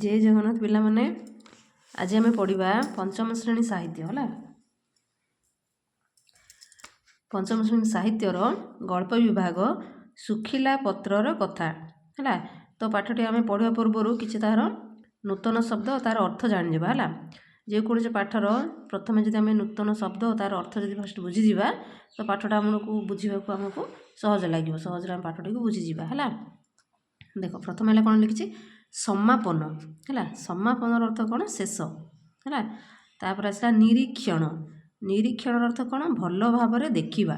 ଜୟ ଜଗନ୍ନାଥ ପିଲାମାନେ। ଆଜି ଆମେ ପଢ଼ିବା ପଞ୍ଚମ ଶ୍ରେଣୀ ସାହିତ୍ୟ, ହେଲା? ପଞ୍ଚମ ଶ୍ରେଣୀ ସାହିତ୍ୟର ଗଳ୍ପ ବିଭାଗ, ଶୁଖିଲା ପତ୍ରର କଥା, ହେଲା? ତ ପାଠଟି ଆମେ ପଢ଼ିବା ପୂର୍ବରୁ କିଛି ତାହାର ନୂତନ ଶବ୍ଦ ଓ ତାର ଅର୍ଥ ଜାଣିଯିବା, ହେଲା? ଯେକୌଣସି ପାଠର ପ୍ରଥମେ ଯଦି ଆମେ ନୂତନ ଶବ୍ଦ ଓ ତାର ଅର୍ଥ ଯଦି ଫାଷ୍ଟ ବୁଝିଯିବା, ତ ପାଠଟା ଆମକୁ ବୁଝିବାକୁ ଆମକୁ ସହଜ ଲାଗିବ। ସହଜରେ ଆମେ ପାଠଟିକୁ ବୁଝିଯିବା, ହେଲା? ଦେଖ, ପ୍ରଥମେ ହେଲା କ'ଣ ଲେଖିଛି? ସମାପନ, ହେଲା? ସମାପନର ଅର୍ଥ କ'ଣ? ଶେଷ, ହେଲା? ତାପରେ ଆସିଲା ନିରୀକ୍ଷଣ। ନିରୀକ୍ଷଣର ଅର୍ଥ କ'ଣ? ଭଲ ଭାବରେ ଦେଖିବା।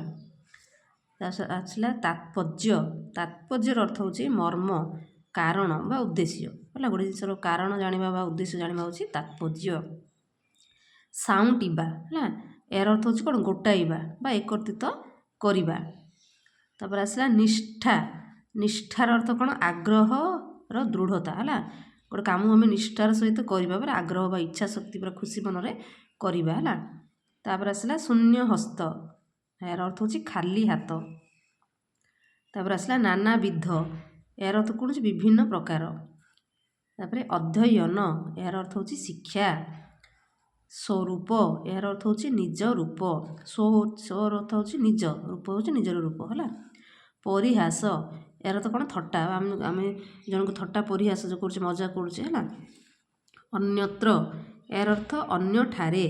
ଆସିଲା ତାତ୍ପର୍ଯ୍ୟ। ତାତ୍ପର୍ଯ୍ୟର ଅର୍ଥ ହେଉଛି ମର୍ମ, କାରଣ ବା ଉଦ୍ଦେଶ୍ୟ, ହେଲା? ଗୋଟେ ଜିନିଷର କାରଣ ଜାଣିବା ବା ଉଦ୍ଦେଶ୍ୟ ଜାଣିବା ହେଉଛି ତାତ୍ପର୍ଯ୍ୟ। ସାଉଁଟିବା, ହେଲା? ଏହାର ଅର୍ଥ ହେଉଛି କ'ଣ? ଗୋଟାଇବା ବା ଏକତ୍ରିତ କରିବା। ତାପରେ ଆସିଲା ନିଷ୍ଠା। ନିଷ୍ଠାର ଅର୍ଥ କ'ଣ? ଆଗ୍ରହର ଦୃଢ଼ତା, ହେଲା? ଗୋଟେ କାମ ଆମେ ନିଷ୍ଠାର ସହିତ କରିବା ପରେ ଆଗ୍ରହ ବା ଇଚ୍ଛା ଶକ୍ତି, ପୁରା ଖୁସି ମନରେ କରିବା, ହେଲା? ତାପରେ ଆସିଲା ଶୂନ୍ୟ ହସ୍ତ। ଏହାର ଅର୍ଥ ହେଉଛି ଖାଲି ହାତ। ତାପରେ ଆସିଲା ନାନାବିଧ। ଏହାର ଅର୍ଥ କ'ଣ? ବିଭିନ୍ନ ପ୍ରକାର। ତାପରେ ଅଧ୍ୟୟନ। ଏହାର ଅର୍ଥ ହେଉଛି ଶିକ୍ଷା। ସ୍ୱରୂପ। ଏହାର ଅର୍ଥ ହେଉଛି ନିଜ ରୂପ। ସ୍ୱର ଅର୍ଥ ହେଉଛି ନିଜ ରୂପ, ହେଉଛି ନିଜର ରୂପ, ହେଲା? ପରିହାସ। ଏହାର ଅର୍ଥ କ'ଣ? ଥଟ୍ଟା। ଆମେ ଜଣକୁ ଥଟ୍ଟା ପରିହାସ ଯେଉଁ କରୁଛେ, ମଜା କରୁଛେ, ହେଲା? ଅନ୍ୟତ୍ର। ଏହାର ଅର୍ଥ ଅନ୍ୟଠାରେ,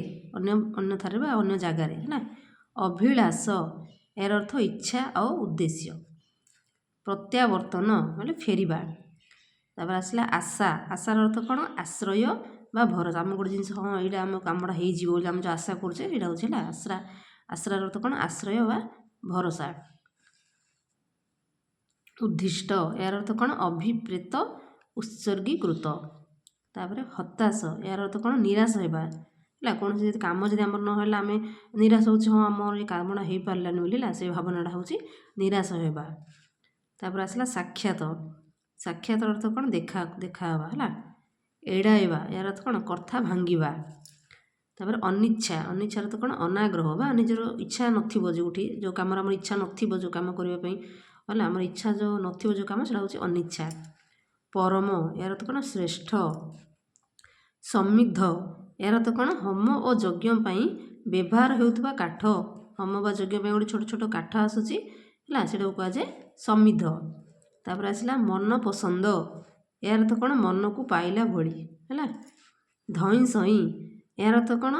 ଅନ୍ୟଠାରେ ବା ଅନ୍ୟ ଜାଗାରେ, ହେଲା? ଅଭିଳାଷ। ଏହାର ଅର୍ଥ ଇଚ୍ଛା ଆଉ ଉଦ୍ଦେଶ୍ୟ। ପ୍ରତ୍ୟାବର୍ତ୍ତନ ମାନେ ଫେରିବା। ତାପରେ ଆସିଲା ଆଶା। ଆଶାର ଅର୍ଥ କ'ଣ? ଆଶ୍ରୟ ବା ଭରସା। ଆମେ ଗୋଟେ ଜିନିଷ, ହଁ, ଏଇଟା ଆମ କାମଟା ହେଇଯିବ ବୋଲି ଆମେ ଯେଉଁ ଆଶା କରୁଛେ, ସେଇଟା ହେଉଛି, ହେଲା, ଆଶ୍ରା। ଆଶ୍ରାର ଅର୍ଥ କ'ଣ? ଆଶ୍ରୟ ବା ଭରସା। ଉଦ୍ଦିଷ୍ଟ। ଏହାର ଅର୍ଥ କ'ଣ? ଅଭିପ୍ରେତ, ଉତ୍ସର୍ଗୀକୃତ। ତାପରେ ହତାଶ। ଏହାର ଅର୍ଥ କ'ଣ? ନିରାଶ ହେବା, ହେଲା? କୌଣସି ଯଦି କାମ ଯଦି ଆମର ନହେଲା, ଆମେ ନିରାଶ ହେଉଛି, ହଁ, ଆମର ଏ କାମଟା ହେଇପାରିଲାନି ବୋଲି, ହେଲା? ସେ ଭାବନାଟା ହେଉଛି ନିରାଶ ହେବା। ତାପରେ ଆସିଲା ସାକ୍ଷାତ। ସାକ୍ଷାତର ଅର୍ଥ କ'ଣ? ଦେଖା ହେବା, ହେଲା? ଏଡ଼ାଇବା। ଏହାର ଅର୍ଥ କ'ଣ? କଥା ଭାଙ୍ଗିବା। ତାପରେ ଅନିଚ୍ଛା। ଅନିଚ୍ଛାର ଅର୍ଥ କ'ଣ? ଅନାଗ୍ରହ ବା ନିଜର ଇଚ୍ଛା ନଥିବ ଯେଉଁଠି, ଯେଉଁ କାମର ଆମର ଇଚ୍ଛା ନଥିବ ଯେଉଁ କାମ କରିବା ପାଇଁ, ହେଲା? ଆମର ଇଚ୍ଛା ଯେଉଁ ନଥିବ ଯେଉଁ କାମ, ସେଇଟା ହେଉଛି ଅନିଚ୍ଛା। ପରମ। ଏହାର ଅର୍ଥ କ'ଣ? ଶ୍ରେଷ୍ଠ। ସମିଧ। ଏହାର ଅର୍ଥ କ'ଣ? ହୋମ ଓ ଯଜ୍ଞ ପାଇଁ ବ୍ୟବହାର ହେଉଥିବା କାଠ। ହୋମ ବା ଯଜ୍ଞ ପାଇଁ ଗୋଟେ ଛୋଟ ଛୋଟ କାଠ ଆସୁଛି, ହେଲା? ସେଇଟାକୁ କୁହାଯାଏ ସମିଧ। ତାପରେ ଆସିଲା ମନ ପସନ୍ଦ। ଏହାର ଅର୍ଥ କ'ଣ? ମନକୁ ପାଇଲା ଭଳି, ହେଲା? ଧଇଁ ସଇଁ। ଏହାର ଅର୍ଥ କ'ଣ?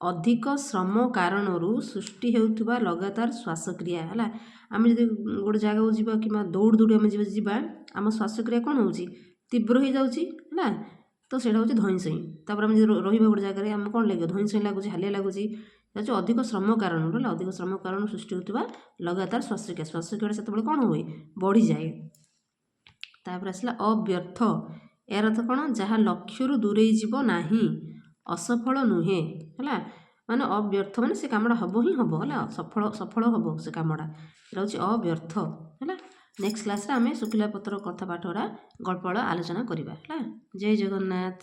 ଅଧିକ ଶ୍ରମ କାରଣରୁ ସୃଷ୍ଟି ହେଉଥିବା ଲଗାତାର ଶ୍ୱାସକ୍ରିୟା, ହେଲା? ଆମେ ଯଦି ଗୋଟେ ଜାଗାକୁ ଯିବା କିମ୍ବା ଦୌଡ଼ି ଦୌଡ଼ି ଆମେ ଯିବା, ଆମ ଶ୍ୱାସକ୍ରିୟା କ'ଣ ହେଉଛି? ତୀବ୍ର ହେଇଯାଉଛି, ହେଲା? ତ ସେଇଟା ହେଉଛି ଧଇଁ ସଇଁ। ତାପରେ ଆମେ ଯଦି ରହିବା ଗୋଟେ ଜାଗାରେ, ଆମକୁ କ'ଣ ଲାଗିବ? ଧଇଁ ସଇଁ ଲାଗୁଛି, ହାଲିଆ ଲାଗୁଛି। ହେଉଛି ଅଧିକ ଶ୍ରମ କାରଣରୁ, ହେଲା? ଅଧିକ ଶ୍ରମ କାରଣରୁ ସୃଷ୍ଟି ହେଉଥିବା ଲଗାତାର ଶ୍ୱାସକ୍ରିୟା। ଶ୍ୱାସକ୍ରିୟାଟା ସେତେବେଳେ କ'ଣ ହୁଏ? ବଢ଼ିଯାଏ। ତାପରେ ଆସିଲା ଅବ୍ୟର୍ଥ। ଏହାର ଅର୍ଥ କ'ଣ? ଯାହା ଲକ୍ଷ୍ୟରୁ ଦୂରେଇ ଯିବ ନାହିଁ, ଅସଫଳ ନୁହେଁ, ହେଲା? ମାନେ ଅବ୍ୟର୍ଥ ମାନେ ସେ କାମଟା ହେବ ହିଁ ହେବ, ହେଲା? ସଫଳ ହେବ ସେ କାମଟା। ସେଇଟା ହେଉଛି ଅବ୍ୟର୍ଥ, ହେଲା? ନେକ୍ସଟ କ୍ଲାସ୍ରେ ଆମେ ଶୁଖିଲା ପତ୍ର କଥା ପାଠଟା ଗଳ୍ପ ଆଲୋଚନା କରିବା, ହେଲା? ଜୟ ଜଗନ୍ନାଥ।